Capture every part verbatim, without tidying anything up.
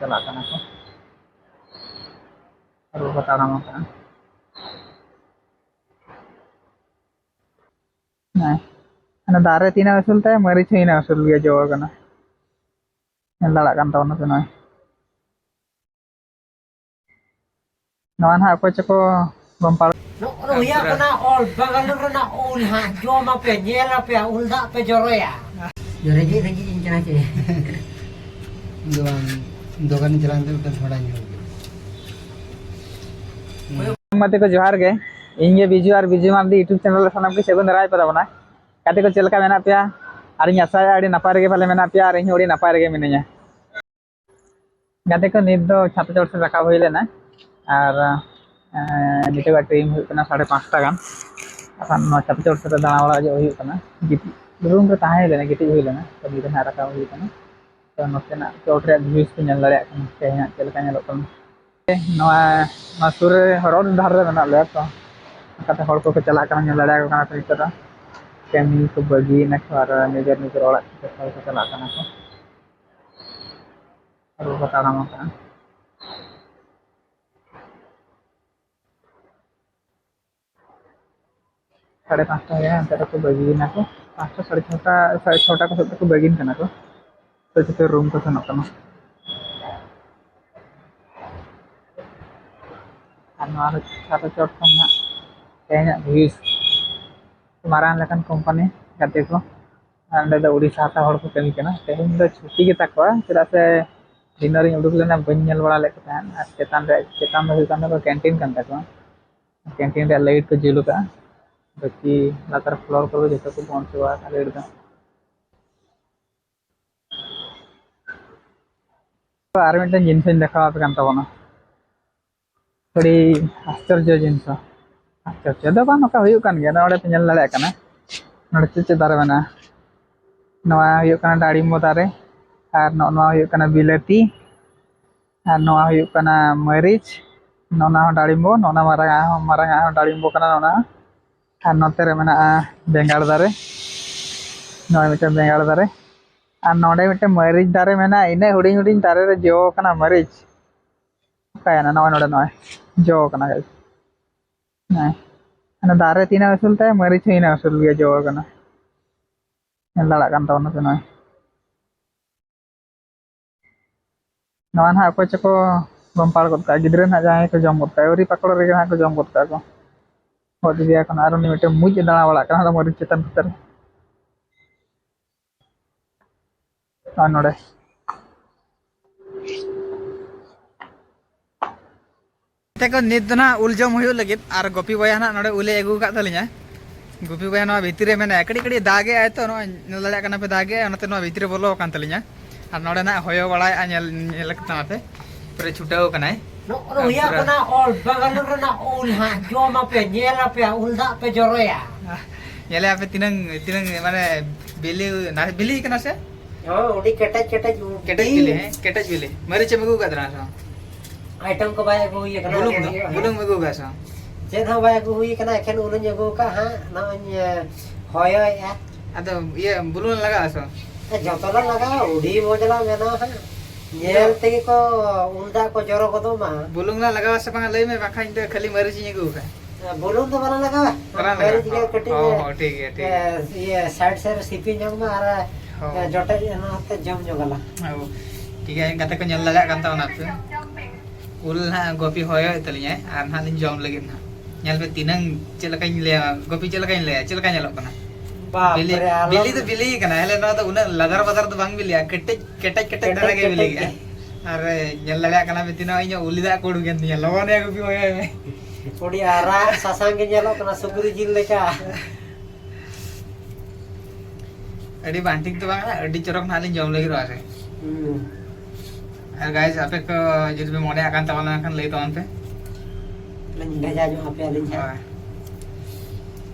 ᱪᱟᱞᱟᱜ ᱠᱟᱱᱟ ᱠᱚ᱾ ᱨᱩ ᱠᱚ ᱛᱟᱲᱟᱢ ᱟᱠᱟᱫᱼᱟ᱾ ᱦᱮᱸ, ᱚᱱᱟ ᱫᱟᱨᱮ ᱛᱤᱱᱟᱹᱜ ᱩᱥᱩᱞ ᱛᱟᱭᱟ, ᱢᱟᱹᱨᱤᱪ ᱦᱚᱸ ᱤᱱᱟᱹᱜ ᱩᱥᱩᱞ ᱜᱮ ᱡᱚ ᱟᱠᱟᱱᱟ᱾ ᱧᱮᱞ ᱫᱟᱲᱮᱭᱟᱜ ᱠᱟᱱ ᱛᱟᱵᱚᱱᱟ ᱯᱮ ᱱᱚᱜᱼᱚᱭ᱾ ᱱᱚᱣᱟ ᱱᱟᱦᱟᱜ ᱚᱠᱚᱭ ᱪᱚᱠᱚ ᱜᱚᱢᱯᱟᱲ᱾ ᱱᱚᱜᱼᱚ ᱱᱚᱣᱟ ᱠᱟᱱᱟ ᱚᱞ ᱵᱟᱜᱟᱱ ᱨᱮᱱᱟᱜ ᱩᱞ ᱦᱟᱸᱜ ᱡᱚᱢ ᱟᱯᱮ, ᱧᱮᱞ ᱟᱯᱮ, ᱩᱞ ᱫᱟᱜ ᱯᱮ ᱡᱚᱨᱚᱭᱟ᱾ ᱨᱮᱸᱜᱮᱡ ᱨᱮᱸᱜᱮᱡ ᱤᱧ ᱠᱟᱱᱟ ᱪᱮ? ᱫᱚ ᱵᱟᱝ, ᱫᱚᱠᱟᱱᱤᱧ ᱪᱟᱞᱟᱣ ᱞᱮᱱ ᱛᱮ ᱢᱤᱫᱴᱟᱝ ᱛᱷᱚᱲᱟᱧ ᱧᱩ ᱠᱮᱫᱟ᱾ ᱜᱟᱛᱮ ᱠᱚ ᱡᱚᱦᱟᱨ ᱜᱮ, ᱤᱧ ᱜᱮ ᱵᱤᱡᱩ ᱟᱨ ᱵᱤᱡᱩ ᱢᱟᱨᱰᱤ YouTube channel ᱨᱮ ᱥᱟᱱᱟᱢ ᱠᱚ ᱥᱟᱹᱜᱩᱱ ᱫᱟᱨᱟᱭ ᱯᱮ ᱛᱟᱵᱚᱱᱟ᱾ ᱜᱟᱛᱮ ᱠᱚ ᱪᱮᱫ ᱞᱮᱠᱟ ᱢᱮᱱᱟᱜ ᱯᱮᱭᱟ? ᱟᱨᱤᱧ ᱟᱥᱟᱭᱟ ᱟᱹᱰᱤ ᱱᱟᱯᱟᱭ ᱨᱮᱜᱮ ᱯᱟᱞᱮ ᱢᱮᱱᱟᱜ ᱯᱮᱭᱟ ᱟᱨ ᱤᱧ ᱦᱚᱸ ᱟᱹᱰᱤ ᱱᱟᱯᱟᱭ ᱨᱮᱜᱮ ᱢᱤᱱᱟᱹᱧᱟ᱾ ᱜᱟᱛᱮ ᱠᱚ ᱱᱤᱛ ᱫᱚ ᱪᱷᱟᱛᱟ ᱪᱚᱴ ᱥᱮᱫ ᱨᱟᱠᱟᱵ ᱦᱩᱭ ᱞᱮᱱᱟ ᱟᱨ, ᱮᱸ, ᱱᱤᱛᱚᱜᱟᱜ time ᱦᱩᱭᱩᱜ ᱠᱟᱱᱟ ᱥᱟᱲᱮ ᱯᱟᱸᱪᱴᱟ ᱜᱟᱱ᱾ ᱟᱨ ᱱᱚᱣᱟ ᱪᱷᱟᱛᱟ ᱪᱚᱴ ᱥᱮᱫ ᱨᱮ ᱫᱟᱬᱟ ᱵᱟᱲᱟ ᱦᱤᱡᱩᱜ ᱦᱩᱭᱩᱜ ᱠᱟᱱᱟ᱾ ᱜᱤᱛᱤᱡ, room ᱨᱮ ᱛᱟᱦᱮᱸ ᱦᱩᱭ ᱞᱮᱱᱟ, ᱜᱤᱛᱤᱡ ᱦᱩᱭ ᱞᱮᱱᱟ, ᱛᱚ ᱱᱤᱛ ᱫᱚ ᱱᱟᱦᱟᱜ ᱨᱟᱠᱟᱵ ᱦᱩᱭ ᱠᱟᱱᱟ᱾ ᱛᱚ ᱱᱚᱛᱮᱱᱟᱜ ᱪᱚᱴ ᱨᱮᱭᱟᱜ views ᱯᱮ ᱧᱮᱞ ᱫᱟᱲᱮᱭᱟᱜ ᱠᱟᱱᱟ, ᱛᱮᱦᱮᱧᱟᱜ ᱪᱮᱫ ᱞᱮᱠᱟ ᱧᱮᱞᱚᱜ ᱠᱟᱱᱟ᱾ ᱱᱚᱣᱟ, ᱱᱚᱣᱟ ᱥᱩᱨ ᱨᱮ road ᱫᱷᱟᱨᱮ ᱨᱮ ᱢᱮᱱᱟᱜ ᱞᱮᱭᱟ, ᱛᱚ ᱚᱱᱠᱟᱛᱮ ᱦᱚᱲ ᱠᱚᱠᱚ ᱪᱟᱞᱟᱜ ᱠᱟᱱᱟ, ᱧᱮᱞ ᱫᱟᱲᱮᱭᱟᱠᱚ ᱠᱟᱱᱟ ᱯᱮ ᱱᱤᱛᱚᱜ ᱫᱚ᱾ ᱠᱟᱹᱢᱤ ᱠᱚ ᱵᱟᱹᱜᱤᱭᱮᱱᱟ ᱠᱚ ᱟᱨ ᱱᱤᱡᱮᱨ ᱱᱤᱡᱮᱨ ᱚᱲᱟᱜ ᱠᱚ ᱪᱟᱞᱟᱜ ᱠᱟᱱᱟ ᱠᱚ᱾ ᱟᱨ ᱵᱟᱠᱚ ᱛᱟᱲᱟᱢ ᱟᱠᱟᱫᱼᱟ᱾ ᱥᱟᱲᱮ ᱯᱟᱸᱪᱴᱟ ᱦᱩᱭᱩᱜᱼᱟ, ᱚᱱᱛᱮ ᱨᱮᱠᱚ ᱵᱟᱹᱜᱤᱭᱮᱱᱟ ᱠᱚ᱾ ᱯᱟᱸᱪᱴᱟ, ᱥᱟᱲᱮ ᱪᱷᱚᱴᱟ, ᱥᱟᱲᱮ ᱪᱷᱚᱴᱟ ᱠᱚ ᱥᱮᱫ ᱛᱮᱠᱚ ᱵᱟᱹᱜᱤᱱ ᱠᱟᱱᱟ ᱠᱚ᱾ ᱛᱚ ᱡᱚᱛᱚ room ᱠᱚ ᱥᱮᱱᱚᱜ ᱠᱟᱱᱟ᱾ ᱟᱨ ᱱᱚᱣᱟ ᱫᱚ ᱪᱷᱟᱛᱟ ᱪᱚᱴ ᱠᱷᱚᱱ ᱦᱟᱸᱜ ᱛᱮᱦᱮᱧᱟᱜ views᱾ ᱢᱟᱨᱟᱝ ᱞᱮᱠᱟᱱ company ᱜᱟᱛᱮ ᱠᱚ᱾ ᱟᱨ ᱱᱚᱸᱰᱮ ᱫᱚ ᱩᱲᱤᱥᱥᱟ ᱦᱟᱛᱟ ᱦᱚᱲ ᱠᱚ ᱠᱟᱹᱢᱤ ᱠᱟᱱᱟ᱾ ᱛᱮᱦᱮᱧ ᱫᱚ ᱪᱷᱩᱴᱤ ᱜᱮᱛᱟ ᱠᱚᱣᱟ, ᱪᱮᱫᱟᱜ ᱥᱮ ᱫᱤᱱ ᱨᱤᱧ ᱩᱰᱩᱠ ᱞᱮᱱᱟ, ᱵᱟᱹᱧ ᱧᱮᱞ ᱵᱟᱲᱟ ᱞᱮᱫ ᱠᱚ ᱛᱟᱦᱮᱸᱫ᱾ ᱟᱨ ᱪᱮᱛᱟᱱ ᱨᱮ, ᱪᱮᱛᱟᱱ ᱫᱚ ᱦᱩᱭᱩᱜ ᱠᱟᱱ ᱛᱟᱠᱚᱣᱟ canteen ᱠᱟᱱ ᱛᱟᱠᱚᱣᱟ᱾ Canteen ᱨᱮᱭᱟᱜ light ᱠᱚ ᱡᱩᱞ ᱟᱠᱟᱫᱼᱟ, ᱵᱟᱹᱠᱤ ᱞᱟᱛᱟᱨ floor ᱠᱚᱨᱮ ᱡᱚᱛᱚ ᱠᱚ ᱵᱚᱱᱫ ᱪᱟᱵᱟ ᱟᱠᱟᱫᱼᱟ light ᱫᱚ᱾ ᱟᱨ ᱢᱤᱫᱴᱮᱱ ᱡᱤᱱᱤᱥ ᱤᱧ ᱫᱮᱠᱷᱟᱣ ᱟᱯᱮ ᱠᱟᱱ ᱛᱟᱵᱚᱱᱟ, ᱟᱹᱰᱤ ᱟᱥᱪᱚᱨᱡᱚ ᱡᱤᱱᱤᱥ᱾ ᱟᱥᱪᱚᱨᱡᱚ ᱫᱚ ᱵᱟᱝ, ᱱᱚᱝᱠᱟ ᱦᱩᱭᱩᱜ ᱠᱟᱱ ᱜᱮᱭᱟ᱾ ᱱᱚᱰᱮ ᱯᱮ ᱧᱮᱞ ᱫᱟᱲᱮᱭᱟᱜ ᱠᱟᱱᱟ, ᱱᱚᱰᱮ ᱪᱮᱫ ᱪᱮᱫ ᱫᱟᱨᱮ ᱢᱮᱱᱟᱜᱼᱟ᱾ ᱱᱚᱣᱟ ᱦᱩᱭᱩᱜ ᱠᱟᱱᱟ ᱰᱟᱲᱤᱢᱵᱚ ᱫᱟᱨᱮ, ᱟᱨ ᱱᱚᱜᱼᱚ ᱱᱚᱣᱟ ᱦᱩᱭᱩᱜ ᱠᱟᱱᱟ ᱵᱤᱞᱟᱹᱛᱤ, ᱟᱨ ᱱᱚᱣᱟ ᱦᱩᱭᱩᱜ ᱠᱟᱱᱟ ᱢᱟᱹᱨᱤᱪ, ᱱᱚᱜᱼᱚ ᱱᱚᱣᱟ ᱦᱚᱸ ᱰᱟᱲᱤᱢᱵᱚ, ᱱᱚᱜᱼᱚ ᱱᱚᱣᱟ ᱢᱟᱨᱟᱝ ᱟᱜ ᱦᱚᱸ, ᱢᱟᱨᱟᱝ ᱟᱜ ᱦᱚᱸ ᱰᱟᱲᱤᱢᱵᱚ ᱠᱟᱱᱟ ᱱᱚᱜᱼᱚ ᱱᱚᱣᱟ᱾ ᱟᱨ ᱱᱚᱛᱮ ᱨᱮ ᱢᱮᱱᱟᱜᱼᱟ ᱵᱮᱸᱜᱟᱲ ᱫᱟᱨᱮ, ᱱᱚᱜᱼᱚᱭ ᱢᱤᱫᱴᱮᱱ ᱵᱮᱸᱜᱟᱲ ᱫᱟᱨᱮ, ᱟᱨ ᱱᱚᱰᱮ ᱢᱤᱫᱴᱮᱱ ᱢᱟᱹᱨᱤᱪ ᱫᱟᱨᱮ ᱢᱮᱱᱟᱜᱼᱟ, ᱤᱱᱟᱹᱜ ᱦᱩᱰᱤᱧ ᱦᱩᱰᱤᱧ ᱫᱟᱨᱮ ᱨᱮ ᱡᱚ ᱠᱟᱱᱟ ᱢᱟᱹᱨᱤᱪ᱾ ᱚᱠᱟᱭᱮᱱᱟ? ᱱᱚᱜᱼᱚᱭ ᱱᱚᱰᱮ ᱱᱚᱜᱼᱚᱭ ᱡᱚ ᱠᱟᱱᱟ, guys᱾ ᱦᱮᱸ, ᱚᱱᱟ ᱫᱟᱨᱮ ᱛᱤᱱᱟᱹᱜ ᱩᱥᱩᱞ ᱛᱟᱭ, ᱢᱟᱹᱨᱤᱪ ᱦᱚᱸ ᱤᱱᱟᱹᱜ ᱩᱥᱩᱞ ᱜᱮ ᱡᱚ ᱠᱟᱱᱟ᱾ ᱧᱮᱞ ᱫᱟᱲᱮᱭᱟᱜ ᱠᱟᱱ ᱛᱟᱵᱚᱱᱟ ᱯᱮ ᱱᱚᱜᱼᱚᱭ᱾ ᱱᱚᱣᱟ ᱱᱟᱦᱟᱜ ᱚᱠᱚᱭ ᱪᱚᱠᱚ ᱜᱚᱢᱯᱟᱲ ᱜᱚᱫ ᱠᱟᱜᱼᱟ, ᱜᱤᱫᱽᱨᱟᱹ ᱱᱟᱦᱟᱜ ᱡᱟᱦᱟᱸᱭ ᱠᱚ ᱡᱚᱢ ᱜᱚᱫ ᱠᱟᱜᱼᱟ, ᱟᱹᱣᱨᱤ ᱯᱟᱠᱚᱲ ᱨᱮᱜᱮ ᱱᱟᱦᱟᱜ ᱠᱚ ᱡᱚᱢ ᱜᱚᱫ ᱠᱟᱜᱼᱟ ᱠᱚ᱾ ᱜᱚᱫ ᱤᱫᱤᱭᱟ ᱠᱚ ᱱᱟᱦᱟᱜ, ᱟᱨ ᱩᱱᱤ ᱢᱤᱫᱴᱮᱱ ᱢᱩᱡ ᱮ ᱫᱟᱬᱟ ᱵᱟᱲᱟᱜ ᱠᱟᱱᱟ, ᱚᱱᱟ ᱢᱟᱹᱨᱤᱪ ᱪᱮᱛᱟᱱ ᱠᱚᱛᱮ ᱨᱮ᱾ ᱟᱨ ᱱᱚᱰᱮ ᱜᱟᱛᱮ ᱠᱚ, ᱱᱤᱛ ᱫᱚ ᱱᱟᱦᱟᱜ ᱩᱞ ᱡᱚᱢ ᱦᱩᱭᱩᱜ ᱞᱟᱹᱜᱤᱫ, ᱟᱨ ᱜᱳᱯᱤ ᱵᱚᱭᱦᱟ ᱱᱟᱦᱟᱜ ᱱᱚᱰᱮ ᱩᱞᱮ ᱟᱹᱜᱩ ᱟᱠᱟᱫ ᱛᱟᱹᱞᱤᱧᱟ᱾ ᱜᱩᱯᱤ ᱵᱚᱭᱦᱟ ᱱᱚᱣᱟ ᱵᱷᱤᱛᱤᱨ ᱨᱮ ᱢᱮᱱᱟᱭᱟ, ᱠᱟᱹᱴᱤᱡ ᱠᱟᱹᱴᱤᱡ ᱫᱟᱜᱮᱜᱼᱟᱭ ᱛᱚ, ᱱᱚᱜᱼᱚᱭ ᱧᱮᱞ ᱫᱟᱲᱮᱭᱟᱜ ᱠᱟᱱᱟ ᱯᱮ, ᱫᱟᱜᱮᱜᱼᱟᱭ, ᱚᱱᱟᱛᱮ ᱱᱚᱣᱟ ᱵᱷᱤᱛᱤᱨ ᱨᱮ ᱵᱚᱞᱚ ᱟᱠᱟᱱ ᱛᱟᱹᱞᱤᱧᱟ᱾ ᱟᱨ ᱱᱚᱰᱮ ᱱᱟᱜ ᱦᱚᱭᱚ ᱵᱟᱲᱟᱭᱮᱜᱼᱟ, ᱧᱮᱞ, ᱧᱮᱞ ᱠᱟᱱᱟ ᱯᱮ, ᱯᱩᱨᱟᱹ ᱪᱷᱩᱴᱟᱹᱣ ᱠᱟᱱᱟᱭ᱾ ᱱᱚᱜᱼᱚ ᱱᱚᱣᱟ ᱯᱩᱨᱟᱹ ᱠᱟᱱᱟ ᱚᱞ ᱵᱟᱜᱟᱱ ᱨᱮᱱᱟᱜ ᱩᱞ ᱦᱟᱸᱜ, ᱡᱚᱢ ᱟᱯᱮ, ᱧᱮᱞ ᱟᱯᱮ, ᱩᱞ ᱫᱟᱜ ᱯᱮ ᱡᱚᱨᱚᱭᱟ᱾ ᱧᱮᱞᱮ ᱟᱯᱮ ᱛᱤᱱᱟᱹᱝ, ᱛᱤᱱᱟᱹᱝ ᱢᱟᱱᱮ ᱵᱤᱞᱤ, ᱱᱟ-, ᱵᱤᱞᱤ ᱠᱟᱱᱟ ᱥᱮ? ᱦᱚᱸ, ᱟᱹᱰᱤ ᱠᱮᱴᱮᱡ ᱠᱮᱴᱮᱡ ᱩᱞ᱾ ᱠᱮᱴᱮᱡ ᱵᱤᱞᱤ, ᱦᱮᱸ, ᱠᱮᱴᱮᱡ ᱵᱤᱞᱤ᱾ ᱢᱟᱹᱨᱤᱪ ᱮᱢ ᱟᱹᱜᱩ ᱟᱠᱟᱫ ᱛᱟᱦᱮᱱᱟ ᱥᱮ ᱵᱟᱝ? ᱟᱭᱴᱮᱢ ᱠᱚ ᱵᱟᱭ ᱟᱹᱜᱩ ᱦᱩᱭ ᱟᱠᱟᱱᱟ, ᱵᱩᱞᱩᱝ ᱟᱹᱜᱩ ᱫᱚ, ᱦᱩᱭᱩᱜᱼᱟ᱾ ᱵᱩᱞᱩᱝ ᱟᱹᱜᱩ ᱟᱠᱟᱫ ᱥᱮ ᱵᱟᱝ? ᱪᱮᱫ ᱦᱚᱸ ᱵᱟᱭ ᱟᱹᱜᱩ ᱦᱩᱭ ᱟᱠᱟᱱᱟ, ᱮᱠᱷᱮᱱ ᱩᱞᱤᱧ ᱟᱹᱜᱩ ᱟᱠᱟᱫ ᱦᱟᱸᱜ, ᱱᱚᱜᱼᱚᱭ ᱤᱧ ᱦᱚᱭᱚᱭᱮᱫᱼᱟ᱾ ᱟᱫᱚ ᱤᱭᱟᱹ ᱵᱩᱞᱩᱝ ᱞᱟᱜᱟᱜᱼᱟ ᱥᱮ ᱵᱟᱝ? ᱮ, ᱡᱚᱛᱚ ᱞᱮ ᱞᱟᱜᱟᱣᱟ, ᱟᱹᱰᱤ ᱢᱚᱡᱽ ᱞᱟᱝ ᱵᱮᱱᱟᱣᱟ ᱦᱟᱸᱜ᱾ ᱧᱮᱞ ᱛᱮᱜᱮ ᱠᱚ ᱩᱞ ᱫᱟᱜ ᱠᱚ ᱡᱚᱨᱚ ᱜᱚᱫᱚᱜ ᱢᱟ᱾ ᱵᱩᱞᱩᱝ ᱞᱟᱝ ᱞᱟᱜᱟᱣᱟ ᱥᱮ ᱵᱟᱝ ᱞᱟᱹᱭ ᱢᱮ, ᱵᱟᱠᱷᱟᱱ ᱤᱧ ᱫᱚ ᱠᱷᱟᱹᱞᱤ ᱢᱟᱹᱨᱤᱪ ᱤᱧ ᱟᱹᱜᱩ ᱟᱠᱟᱫᱼᱟ᱾ ᱵᱩᱞᱩᱝ ᱫᱚ ᱵᱟᱞᱟᱝ ᱞᱟᱜᱟᱣᱟ᱾ ᱵᱟᱞᱟᱝ ᱞᱟᱜᱟᱣᱟ? ᱢᱟᱹᱨᱤᱪ ᱜᱮ ᱠᱟᱹᱴᱤᱡ, ᱦᱚᱸ, ᱦᱚᱸ, ᱴᱷᱤᱠ ᱜᱮᱭᱟ, ᱴᱷᱤᱠ ᱜᱮᱭᱟ᱾ ᱤᱭᱟᱹ, side ᱥᱮᱫ ᱨᱮ ᱥᱤᱯᱤ ᱧᱚᱜ ᱢᱟ ᱟᱨ, ᱦᱚᱸ᱾ ᱮ, ᱡᱚᱴᱮᱫ ᱮᱢᱟᱣᱟᱛᱮ ᱡᱚᱢ ᱧᱚᱜ ᱟᱞᱟᱝ᱾ ᱦᱚᱸ᱾ ᱴᱷᱤᱠ ᱜᱮᱭᱟ, ᱜᱟᱛᱮ ᱠᱚ ᱧᱮᱞ ᱫᱟᱲᱮᱭᱟᱜ ᱠᱟᱱ ᱛᱟᱵᱚᱱᱟ ᱯᱮ᱾ ᱩᱞ ᱱᱟᱦᱟᱜ ᱜᱚᱯᱤ ᱦᱚᱭᱚᱭᱮᱫ ᱛᱟᱹᱞᱤᱧᱟᱭ ᱟᱨ ᱱᱟᱦᱟᱜ ᱞᱤᱧ ᱡᱚᱢ ᱞᱟᱹᱜᱤᱫ ᱱᱟᱦᱟᱜ᱾ ᱧᱮᱞ ᱯᱮ ᱛᱤᱱᱟᱹᱝ, ᱪᱮᱫ ᱞᱮᱠᱟᱧ ᱞᱟᱹᱭᱟ, ᱜᱚᱯᱤ ᱪᱮᱫ ᱞᱮᱠᱟᱧ ᱞᱟᱹᱭᱟ, ᱪᱮᱫ ᱞᱮᱠᱟ ᱧᱮᱞᱚᱜ ᱠᱟᱱᱟ? ᱵᱟᱯ ᱵᱤᱞᱤ, ᱨᱮ, ᱟᱞᱚᱢ ᱵᱤᱞᱤ ᱫᱚ ᱵᱤᱞᱤ ᱠᱟᱱᱟ, ᱦᱮᱞᱮ ᱱᱚᱣᱟ ᱫᱚ ᱩᱱᱟᱹᱜ ᱞᱟᱫᱟᱨ ᱵᱟᱫᱟᱨ ᱫᱚ ᱵᱟᱝ ᱵᱤᱞᱤᱜᱼᱟ, ᱠᱮᱴᱮᱡ, ᱠᱮᱴᱮᱡ, ᱠᱮᱴᱮᱡ ᱠᱮᱴᱮᱡ, ᱫᱷᱟᱨᱟ ᱜᱮ ᱠᱮᱴᱮᱡ ᱵᱤᱞᱤᱜᱼᱟ᱾ ᱜᱮ᱾ ᱟᱨ ᱧᱮᱞ ᱫᱟᱲᱮᱭᱟᱜ ᱠᱟᱱᱟ ᱯᱮ ᱛᱤᱱᱟᱹᱜ ᱤᱧᱟᱹᱜ ᱩᱞᱤ ᱫᱟᱜ ᱠᱚ ᱩᱰᱩᱠᱮᱱ ᱛᱤᱧᱟ, ᱞᱚᱜᱚᱱ ᱮ ᱜᱚᱯᱤ ᱦᱚᱭᱚᱭ ᱢᱮ᱾ ᱟᱹᱰᱤ ᱟᱨᱟᱜ ᱥᱟᱥᱟᱝ ᱜᱮ ᱧᱮᱞᱚᱜ ᱠᱟᱱᱟ, ᱥᱩᱠᱨᱤ ᱡᱤᱞ ᱞᱮᱠᱟ᱾ ᱟᱹᱰᱤ ᱵᱟᱝ ᱴᱷᱤᱠ ᱫᱚ ᱵᱟᱝ ᱠᱟᱱᱟ, ᱟᱹᱰᱤ ᱪᱚᱨᱚᱠ ᱱᱟᱦᱟᱜ ᱞᱤᱧ ᱡᱚᱢ ᱞᱟᱹᱜᱤᱫᱚᱜᱼᱟ ᱥᱮ᱾ ᱦᱩᱸ᱾ ᱟᱨ guys, ᱟᱯᱮ ᱠᱚ ᱡᱩᱫᱤ ᱯᱮ ᱢᱚᱱᱮᱭᱟᱜ ᱠᱟᱱ ᱛᱟᱵᱚᱱᱟ, ᱮᱱᱠᱷᱟᱱ ᱞᱟᱹᱭ ᱛᱟᱵᱚᱱ ᱯᱮ᱾ ᱞᱤᱧ ᱵᱷᱮᱡᱟ ᱧᱚᱜ ᱟᱯᱮᱭᱟ ᱞᱤᱧ ᱦᱟᱸᱜ᱾ ᱦᱳᱭ᱾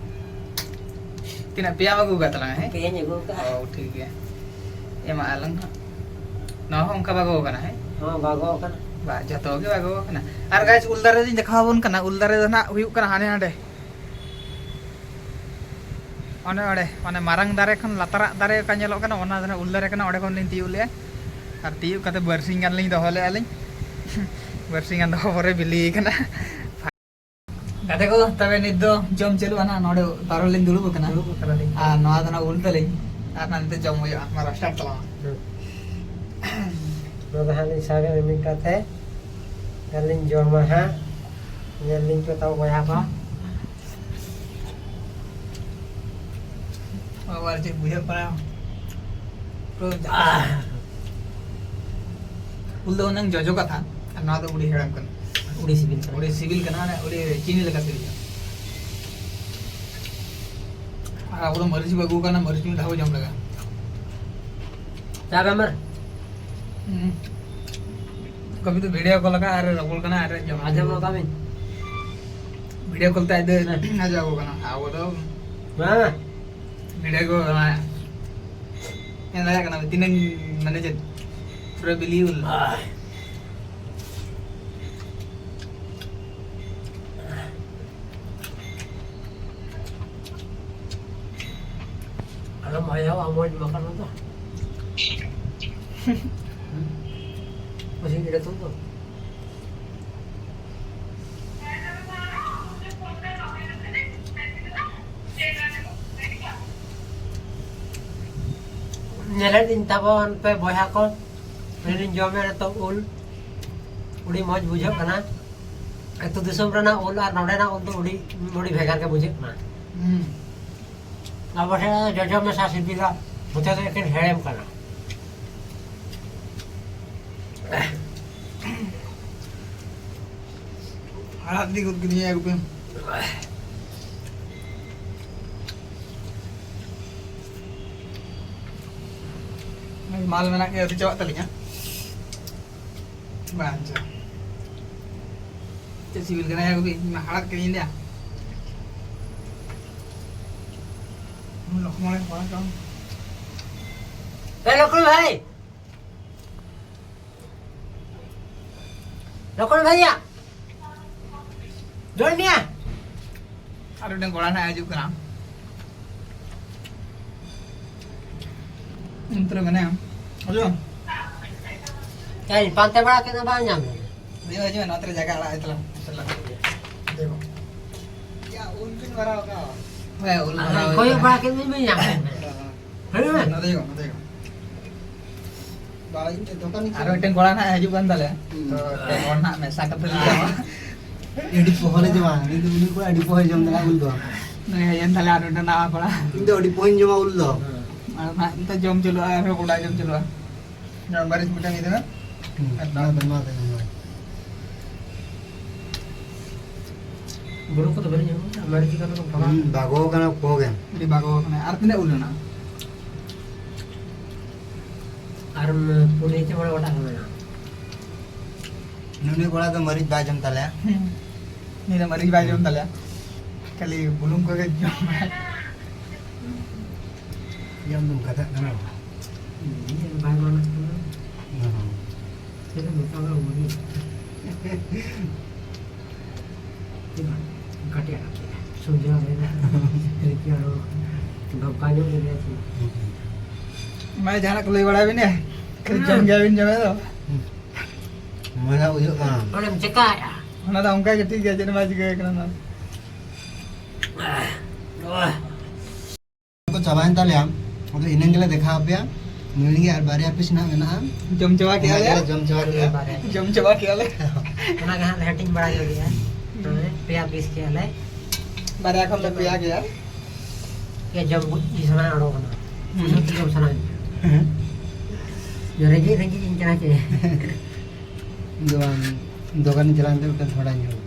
ᱛᱤᱱᱟᱹᱜ ᱯᱮᱭᱟᱢ ᱟᱹᱜᱩ ᱟᱠᱟᱫ ᱛᱟᱞᱟᱝᱟ, ᱦᱮᱸ? ᱯᱮᱭᱟᱧ ᱟᱹᱜᱩ ᱟᱠᱟᱫᱼᱟ᱾ ᱚ, ᱴᱷᱤᱠ ᱜᱮᱭᱟ᱾ ᱮᱢᱟ ᱟᱞᱟᱝ ᱦᱟᱸᱜ᱾ ᱱᱚᱣᱟ ᱦᱚᱸ ᱚᱱᱠᱟ ᱵᱟᱜᱚ ᱟᱠᱟᱱᱟ, ᱦᱮᱸ? ᱦᱚᱸ, ᱵᱟᱜᱚ ᱟᱠᱟᱱᱟ᱾ ᱵᱟ, ᱡᱷᱚᱛᱚ ᱜᱮ ᱵᱟᱜᱚ ᱟᱠᱟᱱᱟ᱾ ᱟᱨ guys, ᱩᱞ ᱫᱟᱨᱮ ᱞᱤᱧ ᱫᱮᱠᱷᱟᱣ ᱟᱵᱚᱱ ᱠᱟᱱᱟ᱾ ᱩᱞ ᱫᱟᱨᱮ ᱫᱚ ᱱᱟᱜ ᱦᱩᱭᱩᱜ ᱠᱟᱱᱟ ᱦᱟᱱᱮ ᱦᱟᱸᱰᱮ᱾ ᱚᱱᱮ ᱚᱸᱰᱮ, ᱚᱱᱮ ᱢᱟᱨᱟᱝ ᱫᱟᱨᱮ ᱠᱷᱚᱱ ᱞᱟᱛᱟᱨᱟᱜ ᱫᱟᱨᱮ ᱚᱠᱟ ᱧᱮᱞᱚᱜ ᱠᱟᱱᱟ, ᱚᱱᱟ ᱫᱚ ᱱᱟᱜ ᱩᱞ ᱫᱟᱨᱮ ᱠᱟᱱᱟ᱾ ᱚᱸᱰᱮ ᱠᱷᱚᱱ ᱞᱤᱧ ᱛᱤᱭᱳᱜ ᱞᱮᱜᱼᱟ ᱟᱨ ᱛᱤᱭᱳᱜ ᱠᱟᱛᱮ ᱵᱟᱨᱥᱤᱧ ᱜᱟᱱ ᱞᱤᱧ ᱫᱚᱦᱚ ᱞᱮᱜᱼᱟ ᱞᱤᱧ᱾ ᱵᱟᱨᱥᱤᱧ ᱜᱟᱱ ᱫᱚᱦᱚ ᱯᱚᱨᱮ ᱵᱤᱞᱤ ᱠᱟᱱᱟ᱾ ᱜᱟᱛᱮ ᱠᱚ, ᱛᱚᱵᱮ ᱱᱤᱛ ᱫᱚ ᱡᱚᱢ ᱪᱟᱹᱞᱩᱜᱼᱟ ᱱᱟᱜ᱾ ᱱᱚᱰᱮ ᱯᱟᱨᱚᱢ ᱞᱤᱧ ᱫᱩᱲᱩᱵ ᱟᱠᱟᱱᱟ᱾ ᱫᱩᱲᱩᱵ ᱟᱠᱟᱱᱟ ᱞᱤᱧ᱾ ᱟᱨ ᱱᱚᱣᱟ ᱫᱚ ᱱᱟᱜ ᱩᱞ ᱛᱟᱹᱞᱤᱧ᱾ ᱟᱨ ᱱᱟᱜ ᱱᱤᱛᱚᱜ ᱡᱚᱢ ᱦᱩᱭᱩᱜᱼᱟ᱾ ᱢᱟ, ᱨᱟᱥᱴᱟᱨᱴ ᱛᱟᱞᱟᱝ ᱢᱮ᱾ ᱦᱩᱸ᱾ ᱱᱚᱣᱟ ᱫᱚ ᱦᱟᱸᱜ ᱞᱤᱧ ᱥᱟᱵᱮ ᱢᱤᱫ ᱠᱟᱛᱮ ᱟᱨ ᱞᱤᱧ ᱡᱚᱢᱟ ᱦᱟᱸᱜ᱾ ᱧᱮᱞ ᱞᱤᱧ ᱯᱮ ᱛᱟᱵᱚ ᱵᱚᱭᱦᱟ ᱠᱚ᱾ ᱟᱵᱟᱨ ᱪᱮᱫ ᱵᱩᱡᱷᱟᱹᱜ ᱠᱟᱱᱟ? ᱯᱩᱨᱟᱹ ᱡᱟ-, ᱩᱞ ᱫᱚ ᱦᱩᱱᱟᱹᱝ ᱡᱚᱡᱚ ᱠᱟᱛᱷᱟ, ᱟᱨ ᱱᱚᱣᱟ ᱫᱚ ᱟᱹᱰᱤ ᱦᱮᱲᱮᱢ ᱠᱟᱱᱟ᱾ ᱟᱹᱰᱤ ᱥᱤᱵᱤᱞ ᱠᱟᱱᱟ᱾ ᱟᱹᱰᱤ ᱥᱤᱵᱤᱞ ᱠᱟᱱᱟ, ᱢᱟᱱᱮ ᱟᱹᱰᱤ ᱪᱤᱱᱤ ᱞᱮᱠᱟ ᱥᱤᱵᱤᱞ ᱠᱟᱱᱟ᱾ ᱟᱨ ᱟᱵᱚ ᱫᱚ ᱢᱟᱹᱨᱤᱪ ᱵᱚ ᱟᱹᱜᱩ ᱠᱟᱱᱟ, ᱢᱟᱹᱨᱤᱪ ᱢᱤᱫ ᱫᱷᱟᱣ ᱵᱚ ᱡᱚᱢ ᱞᱮᱜᱟ᱾ ᱪᱟ ᱵᱮᱢᱟᱨ? ᱦᱩᱸ᱾ ᱠᱟᱹᱢᱤ ᱫᱚ ᱵᱷᱤᱰᱤᱭᱳ ᱠᱚᱞ ᱟᱠᱟᱫ ᱟᱨ ᱨᱚᱯᱚᱲ ᱠᱟᱱᱟ ᱟᱨ ᱡᱚᱢ ᱟᱸᱡᱚᱢ ᱱᱚ ᱠᱟᱹᱢᱤ᱾ ᱵᱷᱤᱰᱤᱭᱳ ᱠᱚᱞ ᱛᱮ ᱟᱡ ᱫᱚ ᱦᱮᱸ᱾ ᱟᱡᱚᱢ ᱟᱠᱚ ᱠᱟᱱᱟ᱾ ᱟᱵᱚ ᱫᱚ ᱦᱮᱸ᱾ ᱵᱷᱤᱰᱤᱭᱳ ᱠᱚ ᱚᱱᱟ ᱧᱮᱞ ᱫᱟᱲᱮᱭᱟᱜ ᱠᱟᱱᱟ ᱛᱤᱱᱟᱹᱝ ᱢᱟᱱᱮ ᱪᱮᱫ ᱯᱩᱨᱟᱹ ᱵᱤᱞᱤ ᱩᱞ᱾ ᱟᱫᱚ ᱢᱟᱭᱟ ᱟᱢ ᱢᱚᱡᱽ ᱵᱟᱠᱷᱟᱱ ᱫᱚ᱾ ᱢᱟᱥᱤ ᱜᱤᱫᱽᱨᱟᱹ ᱛᱚ᱾ ᱧᱮᱞᱮᱫ ᱤᱧ ᱛᱟᱵᱚᱱ ᱯᱮ ᱵᱚᱭᱦᱟ ᱠᱚ, ᱟᱹᱞᱤᱧ ᱡᱚᱢᱮᱫ ᱱᱤᱛᱚᱜ ᱩᱞ, ᱟᱹᱰᱤ ᱢᱚᱡᱽ ᱵᱩᱡᱷᱟᱹᱜ ᱠᱟᱱᱟ᱾ ᱟᱹᱛᱩ ᱫᱤᱥᱚᱢ ᱨᱮᱱᱟᱜ ᱩᱞ ᱟᱨ ᱱᱚᱰᱮᱱᱟᱜ ᱩᱞ ᱫᱚ ᱟᱹᱰᱤ, ᱟᱹᱰᱤ ᱵᱷᱮᱜᱟᱨ ᱜᱮ ᱵᱩᱡᱷᱟᱹᱜ ᱠᱟᱱᱟ᱾ ᱦᱩᱸ᱾ ᱟᱵᱚ ᱥᱮᱫ ᱫᱚ ᱡᱚᱡᱚ ᱢᱮᱥᱟ ᱥᱤᱵᱤᱞᱟ, ᱱᱚᱛᱮ ᱫᱚ ᱮᱠᱮᱱ ᱦᱮᱲᱮᱢ ᱠᱟᱱᱟ᱾ ᱟᱲᱟᱜ ᱤᱫᱤ ᱜᱚᱫ ᱠᱤᱫᱤᱧᱟ ᱮᱠᱫᱚᱢ᱾ ᱢᱟᱞ ᱢᱮᱱᱟᱜ ᱜᱮ ᱟᱹᱣᱨᱤ ᱪᱟᱵᱟᱜ ᱛᱟᱹᱞᱤᱧᱟ᱾ ᱵᱟᱝ ᱪᱚ᱾ ᱪᱮᱫ ᱥᱤᱵᱤᱞ ᱠᱟᱱᱟ ᱭᱟ ᱜᱳᱵᱤᱱ? ᱤᱧ ᱢᱟ ᱦᱟᱲᱟᱫ ᱠᱟᱹᱱᱟᱹᱧ ᱞᱟᱹᱭᱟ᱾ ᱞᱚᱠᱷᱢᱚᱬᱮ ᱠᱚᱲᱟ ᱪᱚᱝ᱾ ᱮ ᱞᱚᱠᱷᱢᱚᱬ ᱵᱷᱟᱭ! ᱞᱚᱠᱷᱢᱚᱬ ᱵᱷᱟᱭᱟ! ᱡᱚᱲ ᱢᱮᱭᱟ! ᱟᱨ ᱢᱤᱫᱴᱟᱝ ᱠᱚᱲᱟ ᱱᱟᱦᱟᱜ ᱦᱤᱡᱩᱜ ᱠᱟᱱᱟ᱾ ᱚᱱᱛᱮ ᱨᱮ ᱢᱮᱱᱟᱭᱟ᱾ ᱦᱤᱡᱩᱜ ᱟᱢ? ᱮᱭ, ᱯᱟᱱᱛᱮ ᱵᱟᱲᱟ ᱠᱮᱫ ᱫᱚ ᱵᱟᱝ ᱧᱟᱢ ᱞᱮᱱᱟ᱾ ᱦᱤᱡᱩᱜ ᱢᱮ, ᱦᱤᱡᱩᱜ ᱢᱮ, ᱱᱚᱛᱮ ᱨᱮ ᱡᱟᱭᱜᱟ ᱟᱲᱟᱜ ᱟᱭ ᱛᱟᱞᱟᱝ᱾ ᱫᱮᱵᱚ᱾ ᱭᱟ, ᱩᱞ ᱵᱤᱱ ᱵᱷᱟᱨᱟᱣ ᱠᱟᱜᱼᱟ? ᱦᱮᱸ, ᱩᱞ ᱟᱨ ᱵᱷᱟᱨᱟᱣ ᱠᱚᱭᱚᱜ ᱦᱩᱭ ᱵᱟᱲᱟ ᱠᱟᱱᱟ᱾ ᱠᱮᱫ ᱢᱮ, ᱵᱟᱹᱧ ᱧᱟᱢ ᱞᱮᱱᱟ᱾ ᱦᱮᱸ, ᱦᱮᱸ᱾ ᱦᱤᱡᱩᱜ ᱢᱮ᱾ ᱱᱚᱛᱮ ᱦᱤᱡᱩᱜ ᱢᱮ, ᱱᱚᱛᱮ ᱦᱤᱡᱩᱜ ᱢᱮ᱾ ᱵᱟ, ᱤᱧ ᱴᱷᱮᱱ ᱫᱚᱠᱟᱱ ᱤᱧ ᱟᱨ ᱢᱤᱫᱴᱮᱱ ᱠᱚᱲᱟ ᱱᱟᱦᱟᱜ ᱦᱤᱡᱩᱜ ᱠᱟᱱ ᱛᱟᱞᱮᱭᱟ᱾ ᱦᱩᱸ᱾ ᱛᱚ, ᱯᱮ ᱦᱚᱲ ᱱᱟᱦᱟᱜ ᱢᱮᱥᱟ ᱠᱟᱛᱮ ᱞᱮ ᱡᱚᱢᱟ᱾ ᱟᱹᱰᱤ ᱯᱚᱦᱚᱞᱮ ᱡᱚᱢᱟ᱾ ᱩᱱᱤ ᱫᱚ, ᱩᱱᱤ ᱠᱚ ᱟᱹᱰᱤ ᱯᱚᱦᱚᱞᱮ ᱡᱚᱢ ᱫᱟᱲᱮᱭᱟᱜᱼᱟ ᱩᱞ ᱫᱚ᱾ ᱱᱩᱭ ᱦᱮᱡ ᱮᱱ ᱛᱟᱞᱮᱭᱟ ᱟᱨ ᱢᱤᱫᱴᱮᱱ ᱱᱟᱣᱟ ᱠᱚᱲᱟ᱾ ᱤᱧ ᱫᱚ ᱟᱹᱰᱤ ᱯᱚᱦᱚᱧ ᱡᱚᱢᱟ ᱩᱞ ᱫᱚ᱾ ᱟᱨ ᱱᱟᱦᱟᱜ ᱱᱤᱛᱚᱜ ᱡᱚᱢ ᱪᱟᱹᱞᱩᱜᱼᱟ, ᱟᱨᱦᱚᱸ ᱜᱚᱰᱟ ᱡᱚᱢ ᱪᱟᱹᱞᱩᱜᱼᱟ᱾ ᱱᱚᱣᱟ ᱢᱟᱹᱨᱤᱪ ᱵᱩᱴᱟᱹ ᱤᱫᱤ ᱢᱮ᱾ ᱦᱩᱸ, ᱟᱨ ᱱᱚᱣᱟ ᱫᱚ, ᱱᱚᱣᱟ ᱫᱚ, ᱱᱚᱣᱟ᱾ ᱵᱩᱞᱩᱝ ᱠᱚᱫᱚ ᱵᱟᱹᱧ ᱮᱢᱟ, ᱢᱟᱹᱨᱤᱪ ᱠᱚᱫᱚ ᱠᱚ ᱯᱷᱟᱸᱠᱟ᱾ ᱦᱩᱸ, ᱵᱟᱜᱚ ᱠᱟᱱᱟ, ᱯᱚ ᱜᱮ᱾ ᱟᱹᱰᱤ ᱵᱟᱜᱚ ᱠᱟᱱᱟ᱾ ᱟᱨ ᱛᱤᱱᱟᱹᱜ ᱩᱞ ᱢᱮᱱᱟᱜᱼᱟ? ᱟᱨ ᱯᱩᱱᱭᱟᱹ ᱪᱮ ᱢᱚᱬᱮ ᱜᱚᱴᱟᱝ ᱢᱮᱱᱟᱜᱼᱟ᱾ ᱱᱩᱱᱩ ᱠᱚᱲᱟ ᱫᱚ ᱢᱟᱹᱨᱤᱪ ᱵᱟᱭ ᱡᱚᱢ ᱛᱟᱞᱮᱭᱟ᱾ ᱦᱩᱸ᱾ ᱩᱱᱤ ᱫᱚ ᱢᱟᱹᱨᱤᱪ ᱵᱟᱭ ᱡᱚᱢ ᱛᱟᱞᱮᱭᱟ᱾ ᱠᱷᱟᱹᱞᱤ ᱵᱩᱞᱩᱝ ᱠᱚᱜᱮ ᱡᱚᱢᱟᱭ᱾ ᱡᱚᱢ ᱫᱚᱢ ᱠᱟᱛᱷᱟᱜ ᱠᱟᱱᱟ᱾ ᱤᱭᱟᱹ, ᱵᱟᱭ ᱢᱟᱱᱟᱜ ᱠᱟᱱᱟ᱾ ᱦᱚᱸ᱾ ᱪᱮᱫ ᱮᱢ ᱢᱮᱛᱟᱢᱟ, ᱩᱱᱤ? ᱪᱮᱫ ᱵᱟᱝ? ᱠᱟᱹᱴᱤᱡ ᱟᱲᱟᱜ ᱠᱮᱫᱟ᱾ ᱥᱚᱸᱡᱚᱭ ᱞᱟᱹᱭᱫᱟ, ᱨᱤᱠᱤ ᱟᱨᱚ ᱫᱷᱚᱠᱟ ᱧᱚᱜ ᱞᱮᱫᱮᱭᱟ ᱪᱮᱫ? ᱢᱟᱱᱮ ᱡᱟᱦᱟᱱᱟᱜ ᱠᱚ ᱞᱟᱹᱭ ᱵᱟᱲᱟᱭ ᱵᱤᱱ ᱭᱟ? ᱠᱷᱟᱹᱞᱤ ᱡᱚᱢ ᱜᱮᱭᱟ ᱵᱤᱱ, ᱡᱚᱢᱮ ᱫᱚ᱾ ᱢᱚᱡᱟ ᱵᱩᱡᱷᱟᱹᱜ ᱠᱟᱱᱟ᱾ ᱚᱸᱰᱮᱢ ᱪᱮᱠᱟᱭᱮᱫᱼᱟ? ᱚᱱᱟ ᱫᱚ ᱚᱱᱠᱟ ᱜᱮ ᱴᱷᱤᱠ ᱜᱮᱭᱟ, ᱪᱮᱫ ᱦᱚᱸ ᱵᱟᱭ ᱪᱤᱠᱟᱹ ᱠᱟᱱᱟ ᱚᱱᱟ᱾ ᱠᱚ ᱪᱟᱵᱟᱭᱮᱱ ᱛᱟᱞᱮᱭᱟ, ᱟᱫᱚ ᱤᱱᱟᱹᱝ ᱜᱮᱞᱮ ᱫᱮᱠᱷᱟᱣ ᱟᱯᱮᱭᱟ᱾ ᱱᱩᱭ ᱜᱮ ᱟᱨ ᱵᱟᱨᱭᱟ ᱯᱤᱥ ᱱᱟᱜ ᱢᱮᱱᱟᱜᱼᱟ᱾ ᱡᱚᱢ ᱪᱟᱵᱟ ᱠᱮᱜᱼᱟ ᱚᱱᱟ ᱞᱮ᱾ ᱜᱮᱞᱮ ᱡᱚᱢ ᱪᱟᱵᱟ ᱠᱮᱜᱼᱟ᱾ ᱵᱟᱨᱭᱟ᱾ ᱡᱚᱢ ᱪᱟᱵᱟ ᱠᱮᱜᱼᱟ ᱞᱮ᱾ ᱚᱱᱟ ᱜᱮ ᱦᱟᱸᱜ ᱞᱮ ᱦᱟᱹᱴᱤᱧ ᱵᱟᱲᱟ ᱧᱚᱜ ᱜᱮᱭᱟ᱾ ᱦᱩᱸ᱾ ᱯᱮᱭᱟ ᱯᱤᱥ ᱠᱮᱜᱼᱟ ᱞᱮ᱾ ᱵᱟᱨᱭᱟ ᱠᱷᱚᱱ ᱫᱚ ᱯᱮᱭᱟ ᱜᱮᱭᱟ᱾ ᱯᱮᱭᱟ ᱡᱚᱢ ᱜᱮ ᱥᱟᱱᱟ ᱚᱰᱚᱠ ᱠᱟᱱᱟ᱾ ᱦᱩᱸ᱾ ᱥᱩᱫᱷᱩ ᱡᱚᱢ ᱥᱟᱱᱟ ᱠᱟᱱᱟ᱾ ᱦᱮᱸ᱾ ᱨᱮᱸᱜᱮᱡ ᱨᱮᱸᱜᱮᱡ ᱤᱧ ᱠᱟᱱᱟ ᱪᱮ? ᱤᱧ ᱫᱚ ᱵᱟᱝ, ᱫᱚᱠᱟᱱᱤᱧ ᱪᱟᱞᱟᱣ ᱮᱱᱛᱮ ᱢᱤᱫᱴᱮᱱ ᱛᱷᱚᱲᱟ ᱧᱚᱜ᱾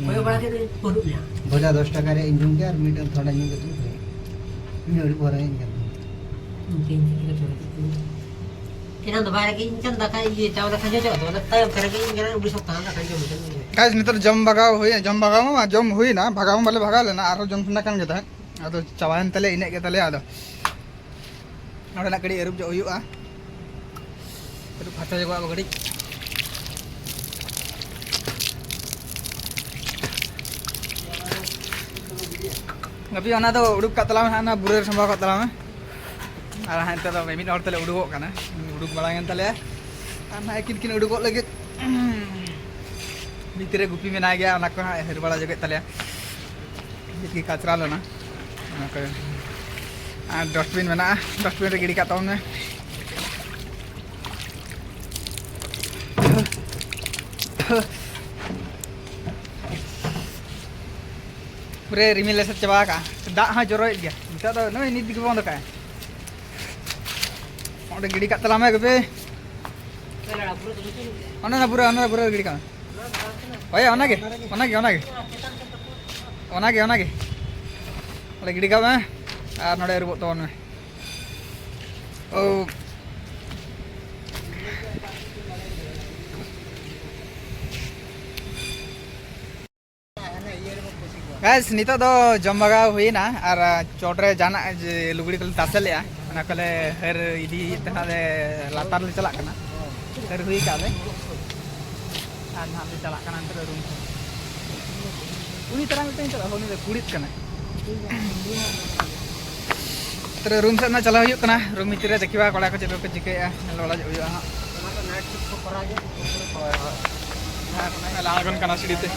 ᱠᱚᱭᱚᱜ ᱵᱟᱲᱟ ᱠᱮᱫ ᱫᱚᱧ ᱯᱟᱹᱨᱩᱵ ᱮᱱᱟ᱾ ᱵᱷᱚᱡᱟ ᱫᱚᱥ ᱴᱟᱠᱟ ᱨᱮᱭᱟᱜ ᱤᱧ ᱡᱚᱢ ᱠᱮᱫᱟ ᱟᱨ ᱢᱤᱫᱴᱟᱝ ᱛᱷᱚᱲᱟ ᱧᱩ ᱠᱟᱛᱮ ᱤᱧ ᱠᱷᱟᱹᱲ ᱮᱱᱟ᱾ ᱤᱧ ᱟᱹᱰᱤ ᱵᱚᱨᱟᱭ ᱤᱧ ᱠᱟᱱ ᱛᱟᱦᱮᱸᱫ᱾ ᱤᱧ ᱪᱮᱫ ᱞᱮᱠᱟ ᱪᱚ ᱠᱟᱛᱮ ᱤᱧ ᱮᱱᱟᱝ ᱫᱚ ᱵᱟᱭ ᱨᱮᱸᱜᱮᱡ ᱤᱧ ᱠᱟᱱ, ᱫᱟᱠᱟ ᱤᱭᱟᱹ ᱪᱟᱣᱞᱮ ᱠᱷᱟᱸᱡᱚ ᱪᱚ, ᱟᱫᱚ ᱚᱱᱟ ᱛᱟᱭᱚᱢ ᱛᱮ ᱨᱮᱸᱜᱮᱡ ᱤᱧ ᱠᱟᱱᱟ, ᱟᱹᱰᱤ ᱥᱚᱠᱛᱚ ᱫᱟᱠᱟ ᱡᱚᱢ ᱠᱟᱱᱟ᱾ Guys, ᱱᱤᱛᱚᱜ ᱡᱚᱢ ᱵᱷᱟᱜᱟᱣ ᱦᱩᱭ, ᱡᱚᱢ ᱵᱷᱟᱜᱟᱣ ᱢᱟ ᱡᱚᱢ ᱦᱩᱭᱱᱟ, ᱵᱷᱟᱜᱟᱣ ᱢᱟ ᱵᱟᱞᱮ ᱵᱷᱟᱜᱟᱣ ᱞᱮᱱᱟ, ᱟᱨᱦᱚᱸ ᱡᱚᱢ ᱥᱟᱱᱟ ᱠᱟᱱ ᱜᱮ ᱛᱟᱦᱮᱸᱫ, ᱟᱫᱚ ᱪᱟᱵᱟᱭᱮᱱ ᱛᱟᱞᱮᱭᱟ, ᱤᱱᱟᱹᱜ ᱜᱮ ᱛᱟᱞᱮᱭᱟ᱾ ᱟᱫᱚ ᱱᱚᱸᱰᱮᱱᱟᱜ ᱠᱟᱹᱴᱤᱡ ᱟᱹᱨᱩᱵ ᱧᱚᱜ ᱦᱩᱭᱩᱜᱼᱟ, ᱟᱹᱨᱩᱵ ᱯᱷᱟᱨᱪᱟ ᱧᱚᱜᱚᱜᱼᱟ ᱠᱟᱹᱴᱤᱡ᱾ ᱜᱟᱯᱤ ᱚᱱᱟ ᱫᱚ ᱩᱰᱩᱠ ᱠᱟᱜ ᱛᱟᱞᱟᱝ ᱢᱮ ᱦᱟᱸᱜ, ᱚᱱᱟ ᱵᱩᱨᱟᱹ ᱨᱮ ᱥᱟᱢᱵᱟᱣ ᱠᱟᱜ ᱛᱟᱞᱟᱝ ᱢᱮ᱾ ᱟᱨ ᱦᱟᱸᱜ ᱱᱤᱛᱚᱜ ᱫᱚ ᱢᱤᱢᱤᱫ ᱦᱚᱲ ᱛᱮᱞᱮ ᱩᱰᱩᱠᱚᱜ ᱠᱟᱱᱟ᱾ ᱩᱰᱩᱠ ᱢᱟᱲᱟᱝ ᱮᱱ ᱛᱟᱞᱮᱭᱟ᱾ ᱟᱨ ᱱᱟᱦᱟᱜ ᱟᱹᱠᱤᱱ ᱠᱤᱱ ᱩᱰᱩᱠᱚᱜ ᱞᱟᱹᱜᱤᱫ᱾ ᱵᱷᱤᱛᱤᱨ ᱨᱮ ᱜᱩᱯᱤ ᱢᱮᱱᱟᱭ ᱜᱮᱭᱟ, ᱚᱱᱟ ᱠᱚ ᱦᱟᱸᱜ ᱦᱟᱹᱨ ᱵᱟᱲᱟ ᱡᱚᱜᱮᱫ ᱛᱟᱞᱮᱭᱟ᱾ ᱱᱤᱛ ᱜᱮ ᱠᱟᱪᱨᱟ ᱞᱮᱱᱟ᱾ ᱚᱱᱟ ᱠᱚ᱾ ᱟᱨ ᱰᱟᱥᱴᱵᱤᱱ ᱢᱮᱱᱟᱜᱼᱟ, ᱰᱟᱥᱴᱵᱤᱱ ᱨᱮ ᱜᱤᱰᱤ ᱠᱟᱜ ᱛᱟᱵᱚᱱ ᱢᱮ᱾ ᱯᱩᱨᱟᱹ ᱨᱤᱢᱤᱞ ᱮᱥᱮᱫ ᱪᱟᱵᱟ ᱟᱠᱟᱜᱼᱟ᱾ ᱫᱟᱜ ᱦᱚᱸ ᱡᱚᱨᱚᱭᱮᱫ ᱜᱮᱭᱟ᱾ ᱱᱤᱛᱚᱜ ᱫᱚ ᱱᱚᱜᱼᱚᱭ ᱱᱤᱛ ᱜᱮ ᱵᱚᱱᱫᱚ ᱠᱟᱜᱼᱟᱭ᱾ ᱚᱸᱰᱮ ᱜᱤᱰᱤ ᱠᱟᱜ ᱛᱟᱞᱟᱝ ᱢᱮ ᱜᱟᱯᱮ᱾ ᱚᱱᱟ ᱱᱟ ᱯᱩᱨᱟᱹ, ᱚᱱᱟ ᱯᱩᱨᱟᱹ ᱜᱤᱰᱤ ᱠᱟᱜ ᱢᱮ᱾ ᱦᱳᱭ, ᱚᱱᱟᱜᱮ, ᱚᱱᱟᱜᱮ, ᱚᱱᱟᱜᱮ᱾ ᱚᱱᱟᱜᱮ, ᱚᱱᱟᱜᱮ᱾ ᱚᱸᱰᱮ ᱜᱤᱰᱤ ᱠᱟᱜ ᱢᱮ᱾ ᱟᱨ ᱱᱚᱰᱮ ᱟᱹᱨᱩᱵᱚᱜ ᱛᱟᱵᱚᱱ ᱢᱮ᱾ ᱳ᱾ ᱜᱟᱭᱥ, ᱱᱤᱛᱚᱜ ᱫᱚ ᱡᱚᱢ ᱵᱷᱟᱜᱟᱣ ᱦᱩᱭᱱᱟ ᱟᱨ ᱪᱚᱴᱨᱮ ᱡᱟᱦᱟᱱᱟᱜ ᱡᱮ ᱞᱩᱜᱽᱲᱤ ᱠᱚᱞᱮ ᱛᱟᱥᱮ ᱞᱮᱜᱼᱟ, ᱚᱱᱟ ᱠᱚᱞᱮ ᱦᱟᱹᱨ ᱤᱫᱤᱭᱮᱫ ᱛᱟᱦᱮᱱᱟ, ᱞᱮ ᱞᱟᱛᱟᱨ ᱞᱮ ᱪᱟᱞᱟᱜ ᱠᱟᱱᱟ, ᱦᱟᱹᱨ ᱦᱩᱭ ᱠᱟᱜᱼᱟ ᱞᱮ᱾ ᱟᱨ ᱱᱟᱦᱟᱜ ᱞᱮ ᱪᱟᱞᱟᱜ ᱠᱟᱱᱟ ᱱᱤᱛᱚᱜ ᱫᱚ ᱨᱩᱢ ᱛᱮ᱾ ᱩᱱᱤ ᱛᱟᱨᱟ ᱢᱤᱫᱴᱮᱱ ᱪᱟᱞᱟᱜᱼᱟ, ᱩᱱᱤ ᱫᱚ ᱠᱩᱲᱤᱫ ᱠᱟᱱᱟᱭ᱾ ᱛᱟᱨᱟ ᱨᱩᱢ ᱥᱮᱫ ᱱᱟᱜ ᱪᱟᱞᱟᱣ ᱦᱩᱭᱩᱜ ᱠᱟᱱᱟ, ᱨᱩᱢ ᱵᱷᱤᱛᱤᱨ ᱨᱮ ᱫᱮᱠᱷᱤᱵᱟ ᱠᱚᱲᱟ ᱠᱚ ᱪᱮᱫ ᱠᱚ ᱪᱤᱠᱟᱹᱭᱮᱫᱼᱟ, ᱧᱮᱞ ᱵᱟᱲᱟ ᱦᱩᱭᱩᱜᱼᱟ ᱦᱟᱸᱜ᱾ ᱦᱳᱭ, ᱦᱳᱭ᱾ ᱟᱨ ᱞᱟᱦᱟ ᱠᱷᱚᱱ ᱠᱟᱱᱟ ᱥᱤᱲᱤ ᱛᱮ᱾